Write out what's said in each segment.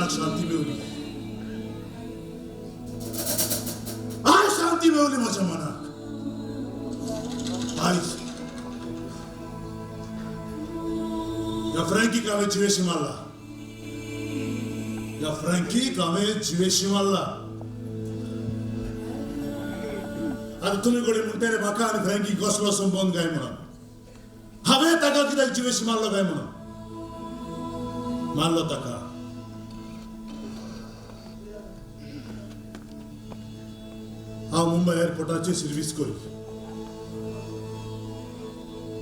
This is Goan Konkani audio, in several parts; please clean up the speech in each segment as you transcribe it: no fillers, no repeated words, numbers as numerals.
मनाक शांती मेवली. आयज शांती मेवली म्हज्या मनाक. आयज ह्या फ्रँकीक हांवें जिवेशी मारला. ह्या फ्रँकीक हांवें जिवेशी मारला. आतां तुमी कडेन म्हणटले म्हाका आनी फ्रँकीक कसलो संबंद काय म्हणून. हांवें ताका कित्याक जिवेशी मारलो काय म्हणून. मारलो ताका. हांव मुंबय एअरपोर्टाचेर सर्वीस करी.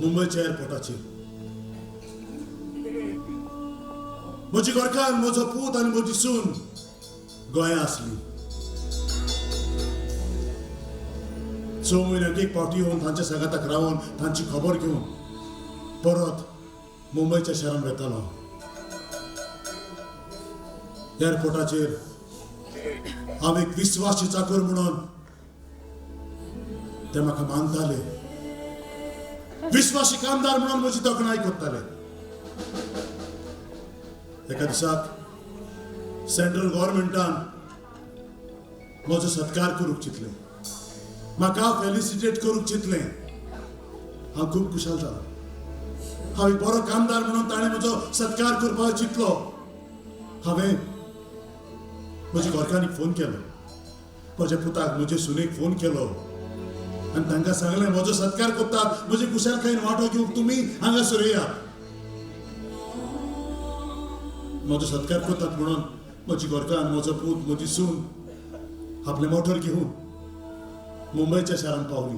मुंबयच्या एअरपोर्टाचेर म्हजी घरकान्न, म्हजो पूत आनी म्हजी सून गोंया आसली. 6 म्हयन्याक एक फावटी येवन तांच्या सांगाताक रावन तांची खबर घेवन परत मुंबयच्या शारांत वेतालो. एअरपोर्टाचेर हांव एक विस्वासी चाकर म्हणून ते म्हाका मानताले. विस्वासी कामदार म्हणून म्हजी तोखणाय करताले. एका दिसाक सेंट्रल गव्हर्मेंटान म्हजो सत्कार करूंक चिंतलें. म्हाका फेलिसिटेट करूंक चिंतलें. हांव खूब खुशाल जालो. हांव एक बरो कामदार म्हणून ताणें म्हजो सत्कार करपाक चिंतलो. हांवें म्हज्या घरकान्नीक फोन केलो. म्हज्या पुताक, म्हजे सुनेक फोन केलो आनी तांकां सांगलें, म्हजो सत्कार करतात, म्हजे खुशालकायेन वांटो घेवंक तुमी हांगासर येयात. म्हजो सत्कार करतात म्हणून म्हजी घरकान्न, म्हजो पूत, म्हजी सून आपलें मोटर घेवन मुंबयच्या शारांत पावली.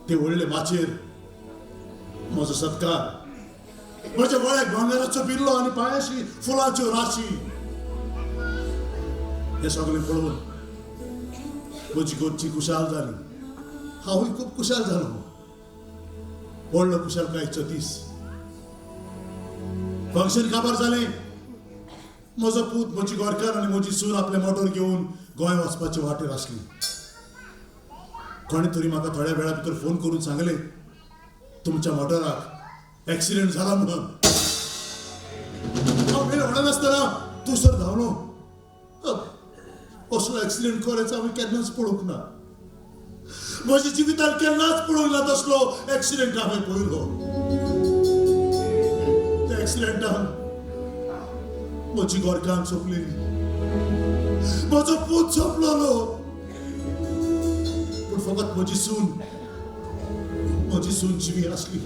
ते व्हडले माचयेर म्हजो सत्कार, म्हज्या गळ्याक भांगराचो बिल्लो आनी पांयाशी फुलांच्यो राशी, हें सगळें पळोवन म्हजी घरची खुशाल जाली. हांवूय खूब खुशाल जालो. व्हडलो खुशालकायेचो दीस. फंक्शन काबार जालें. म्हजो पूत, म्हजी घरकार आनी म्हजी सून आपलें मोटर घेवन गोंय वचपाचे वाटेर आसली. कोणें तरी म्हाका थोड्या वेळा भितर फोन करून सांगलें, तुमच्या मोटराक एक्सिडेंट जाला म्हणून. हांव वेळ वडनासतना थंयसर धांवलो. असलो एक्सिडेंट खरेंच हांवें केन्नाच पळोवंक ना. म्हज्या जिवितांत केन्नाच पळोवंक ना तसलो एक्सिडेंट हांवें पळयलो. त्या एक्सिडेंटान म्हजी घरकान्न सोंपलेली, म्हजो पूत सोंपलेलो, पूण फकत म्हजी सून, म्हजी सून जिवी आसली.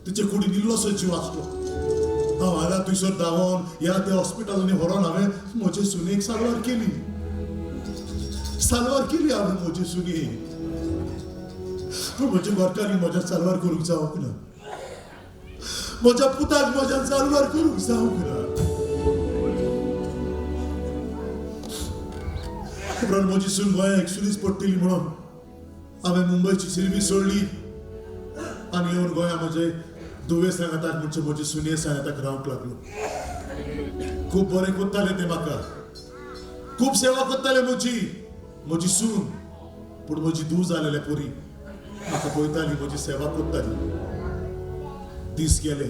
तिचे कुडीन इल्लोसो जीव आसलो. हांव हांगा थंयसर धांवोन ह्या त्या हॉस्पिटलांनी व्हरोन हांवें म्हजे सुनेक सालवार केली. सालवार केली हांवें म्हजे सुनेक. पूण म्हज्या घरकान्नीक म्हज्या सालवार करूंक जावंक ना. म्हज्या पुताक म्हज्यान सालवार करूंक जावंक ना. उपरांत म्हजी सून गोंया एकसुरीच पडटली म्हणून हांवें मुंबयची सर्वीस सोडली आनी येवन गोंया म्हजे धुवे सांगाताक, म्हणजे म्हजे सुने सांगाताक रावंक लागलो. खूब बरें करताले ते म्हाका, खूब सेवा करताले म्हजी, म्हजी सून. पूण म्हजी धूव जालेले पुरी म्हाका पळयताली, म्हजी सेवा करताली. दीस गेले,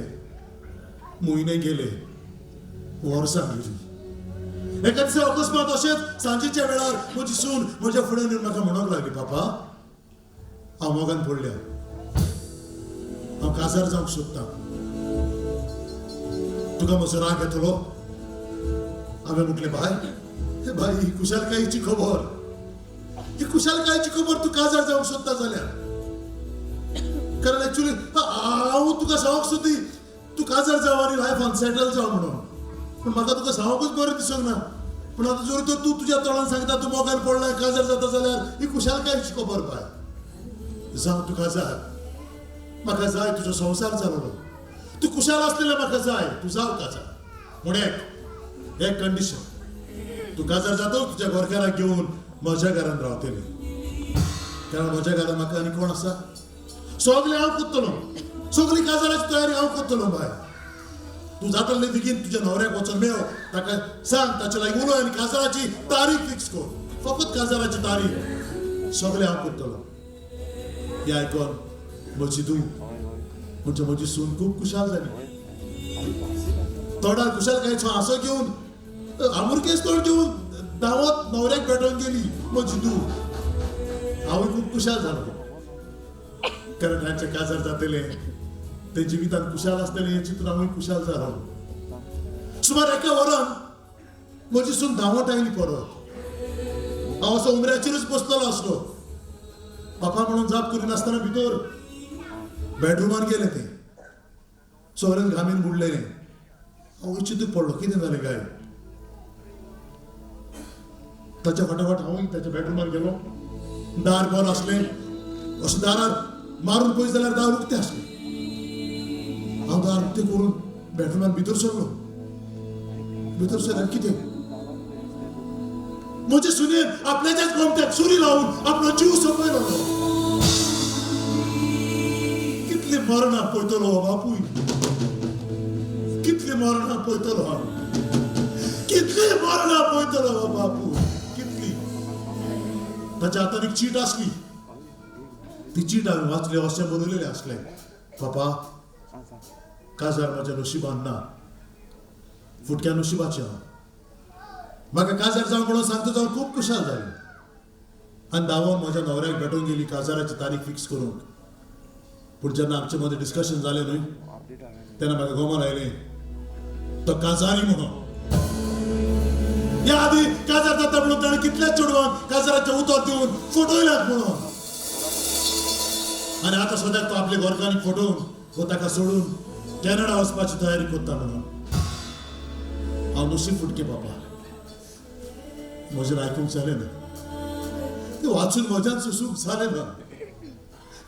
म्हयने गेले, वर्सां गेली. एका दिसा अकस्मात अशेंच सांजेच्या वेळार म्हजी सून म्हज्या फुड्यान येवन म्हाका म्हणूंक लागली, पापा, हांव मोगान पडल्या, हांव काजार जावंक सोदतां, तुका म्हजो राग येतलो? हांवें म्हटलें, बाय, बाय, ही खुशालकायेची खबर, ही खुशालकायेची खबर, तूं काजार जावंक सोदता जाल्यार. कारण एक्चुअली हांव तुका सांगूंक सोदी, तूं काजार जाव आनी लायफान सेटल जाव म्हणून. पूण म्हाका तुका सांगूंकच बरें दिसूंक ना. पूण आतां जर तर तूं तुज्या तोंडान सांगता तूं मोगान पडला, काजार जाता जाल्यार ही खुशालकायेची खबर बाय. जावं तूं काजार, म्हाका जाय तुजो संवसार जालो, तूं खुशाल आसलेलें म्हाका जाय, तूं जाव काजार. पूण एक एक कंडिशन, तूं काजार जातो तुज्या घरकाराक घेवन म्हज्या घरान रावतली. कारण म्हज्या घरान म्हाका आनी कोण आसा? सगळें हांव करतलो, सगळी काजाराची तयारी हांव करतलो बाय. तूं जातलें बेगीन तुज्या न्हवऱ्याक वचोन मेळ, ताका सांग, ताचे लागीं उलय आनी काजाराची तारीख फिक्स कर. फकत काजाराची तारीख, सगळें हांव करतलो. हें आयकोन म्हजी धूव, म्हणजे म्हजी सून खूब खुशाल जाली. तोंडार खुशालकायेचो हांसो घेवन, आमुरकेच तोंड घेवन धांवत न्हवऱ्याक भेटोवन गेली म्हजी धूव. हांवूय खूब खुशाल जालो, कारण तांचें काजार जातलें, ते जिवितान खुशाल आसतलें हें चिंतून हांवूय खुशाल जालो. सुमार एका वरान म्हजी सून धांवत आयली परत. हांव असो उमऱ्याचेरूच बसलेलो आसलो. पापा म्हणून जाप करिनासतना भितर बेडरुमान गेलें. तें सगळें घामीन बुडलेलें. हांव चिंतूक पडलो, कितें जालें काय? ताच्या फाटाफाट हांवूय ताच्या बेडरुमान गेलो. दार बंद आसलें. अशें दारार मारून पळयत जाल्यार दार उक्तें आसलें. हांव दार उक्तें करून बेडरुमान भितर सरलो. भितर सरल्यार कितें, म्हजे सुनेन आपल्याच्याच गोमट्याक सुरी लावन आपलो जीव सोंपयलो. कितली मरणां पळयतलो हो बापूय, कितली मरणां पळयतलो हांव, कितली मरणां पळयतलो हो बापूय, कितली. ताच्या हातान एक चीट आसली. ती चीट हांवें वाचली. अशें बरयलेलें आसलें, पापा, काजार म्हज्या नशिबान ना, फुटक्या नशिबाचें हांव. म्हाका काजार जावं म्हणून सांगता जावं खूब खुशाल जालें. आनी धांवोन म्हज्या न्हवऱ्याक भेटून गेली काजाराची तारीख फिक्स करूंक. पूण जेन्ना आमचे मदीं डिस्कशन जालें न्हय, तेन्ना म्हाका गोमोन आयलें तो काजारी म्हणून. ह्या आदी काजार जाता म्हणून ताणें कितल्याच चेडवांक काजाराचें उतर दिवन फटयल्यात म्हणून. आनी आतां सद्याक तो आपल्या घरकान्नीक फटोवन वो ताका सोडून कॅनडा वचपाची तयारी करता म्हणून. हांव नशीब फुटके बाबा, म्हजें आयकूंक जालें ना. तें वाचून म्हज्यान सोसूंक जालें ना.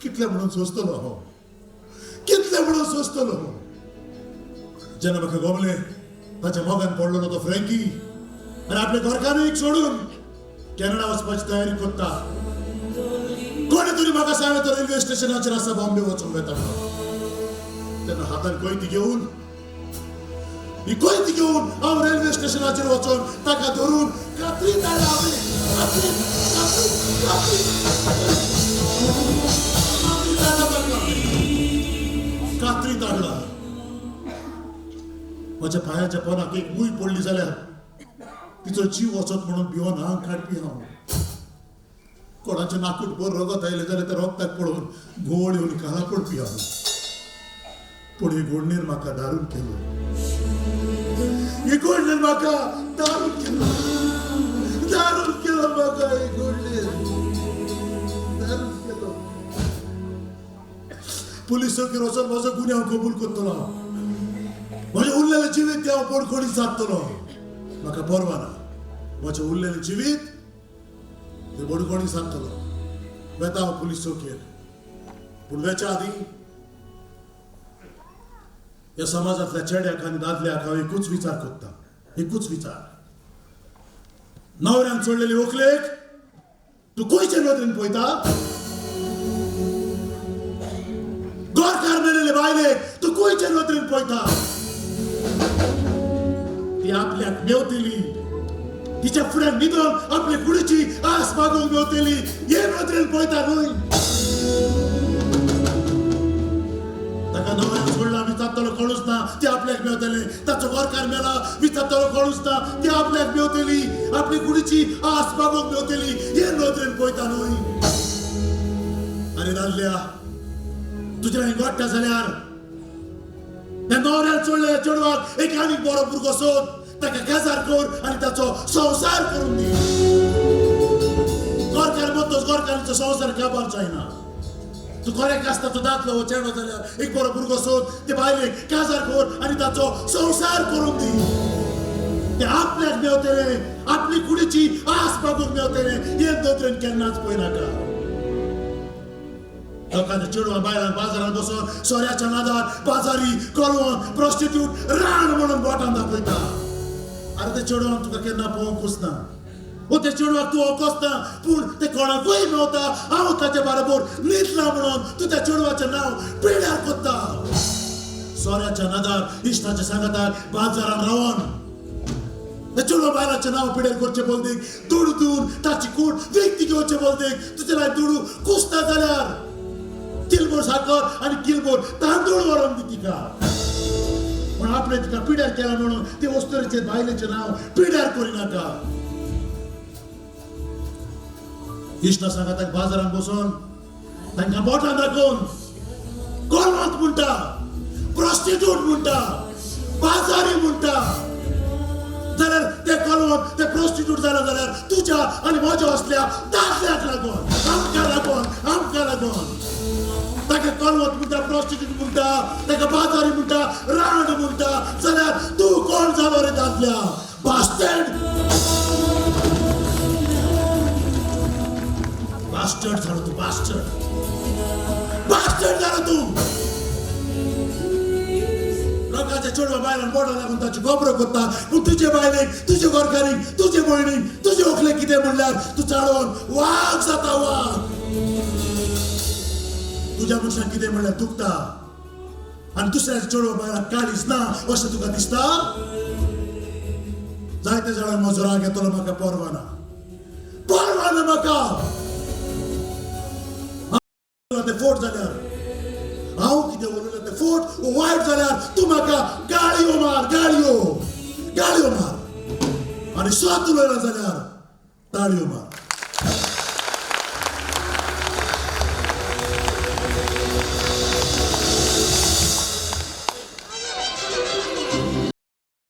कितलें म्हणून सोंसतलो हांव, कितलें म्हणून सोंसतलो हांव. जेन्ना म्हाका गमलें ताच्या मोगान पडलेलो तो फ्रँकी आनी आपल्या घरकान्नीक सोडून कॅनडा वचपाची तयारी करता. कोणें तरी म्हाका सांगलें तो रेल्वे स्टेशनाचेर आसा, बॉम्बे वचूंक वेता म्हणून. तेन्ना हातान कोयती घेवन, ही कोयती घेवन हांव रेल्वे स्टेशनाचेर वचून ताका धरून कात्री धाडला हांवें. कात्री, कात्री, कात्री, कात्री धाडला ताका, कात्री धाडला. म्हज्या पांयाच्या पोनाक एक मूय पडली जाल्यार तिचो जीव वचत म्हणून भिवन आंग काडपी हांव. कोणाचें नाकूट भर रगत आयलें जाल्यार त्या रगताक पळोवन घोळ येवन काला पडपी हांव. पूण ही घोडणेर म्हाका दारून केलो, ही घोडणेर म्हाका दारून केलो, दारून केलो म्हाका ही घोडणेर, दारून केलो. पुलीस चौकीर वचून म्हजो गुन्यांव कबूल करतलो हांव. म्हजें उरलेलें जिवीत हांव बडखोडीत सारतलो, म्हाका पर्वा ना. म्हजें उरलेलें जिवीत ते बडखोडी सारतलो. वेता हांव पुलीस चौकेर. पूण वेच्या आदीं ह्या समाजांतल्या चेड्याक आनी दादल्याक हांव एकूच विचार करता, एकूच विचार. न्हवऱ्यान सोडलेली व्हंकलेक तूं खंयचे नदरेन पळयता? गोरकार मेलेले बायलेक तूं खंयचे नदरेन पळयता? ती आपल्याक मेवतली, तिच्या फुड्यान न्हिदोन आपले कुडीची आस भागोवंक मेवतली हे नदरेन पळयता न्हय? ताका न्हवऱ्यान सोडला विचारतलो कोणूच ना, ती आपल्याक मेवतले. ताचो घरकार मेला विचारतलो कोणूच ना, ती आपल्याक मेवतली, आपली कुडीची आस भागोवंक मेवतली हे नदरेन पळयता न्हय? आनी दादल्या, तुज्या हें घडटा जाल्यार त्या न्हवऱ्यान सोडलेल्या चेडवाक एक आनीक बरो भुरगो सोद, ताका काजार कर आनी ताचो संवसार करून दी. घरकार मरतच घरकाराचो संवसार काबार जायना. तूं खरें आसता तो दादलो हो चेडो जाल्यार एक बरो भुरगो सोद, ते बायलेक काजार कर आनी ताचो संवसार करून दी. ते आपल्याक मेवतले, आपली कुडीची आस भागोवंक मेवतले हे नदरेन केन्नाच पळयनाका. लोकांच्या चेडवां बायलांक बाजारांत बसून सोऱ्याच्या नादार बाजारी कलवण प्रोस्टिट्यूट राण म्हणून बोटान दाखयता. आरे ते चेडवांक तुका केन्ना पळोवंकूच ना, ओ ते चेडवाक तूं वळखोच ना, पूण ते कोणाकूय मेवता हांव ताचे बरोबर न्हिदला म्हणून तूं त्या चेडवाचें नांव पिड्यार कोत्ता. सोऱ्याच्या नादार इश्टाच्या सांगातार बाजारान रावन त्या चेडवा बायलाचें नांव पिड्यार करचें बोलदीक दुडू दिवन ताची कूड व्यक्ती घेवचें बोलदीक तुजे लाय दुडू कुसता जाल्यार किलबोर साकर आनी किलबोर तांदूळ व्हरोन दी तिका. पूण आपणे तिका पिड्यार केला म्हणून ते अस्तुरेचे बायलेचें नांव पिड्यार करिनाका. इश्टा सांगाताक बाजारांत बसून तांकां बोटां दाखोवन कोलवांत म्हणटा, प्रोस्टिट्यूट म्हणटा, बाजारी म्हणटा, जाल्यार ते कोलवांत ते प्रोस्टिट्यूट जाला जाल्यार तुज्या आनी म्हज्या असल्या दादल्याक लागून, आमकां लागून, आमकां लागून. ताका कोलवत म्हणटा, प्रोस्टिट्यूट म्हणटा, ताका बाजारी म्हणटा, रांड म्हणटा, जाल्यार तूं कोण जालो रे दादल्या? बास्टर्ड, बास्टर्ड जालो तूं, बास्टर्ड, बास्टर्ड जालो तूं. लोकांच्या चेडवा बायलांक बोटां लागून ताच्यो गोबरो करता, पूण तुजे बायलेक, तुजे घरकारीक, तुजे भयणीक, तुजे व्हंकलेक कितें म्हणल्यार तूं चाळोवन वाग जाता, वाग. तुज्या मनशाक कितें म्हणल्यार दुखता आनी दुसऱ्याच्या चेडवा बायलांक काळीज ना अशें तुका दिसता. जायते जाणांक म्हजो राग येतलो, म्हाका परवा ना, परवा ना म्हाका. तें फोट जाल्यार हांव कितें उलयलें तें फोट वायट जाल्यार तूं म्हाका गाळयो मार, गाळयो, गाळयो मार, आनी सत उलयला जाल्यार ताळयो मार.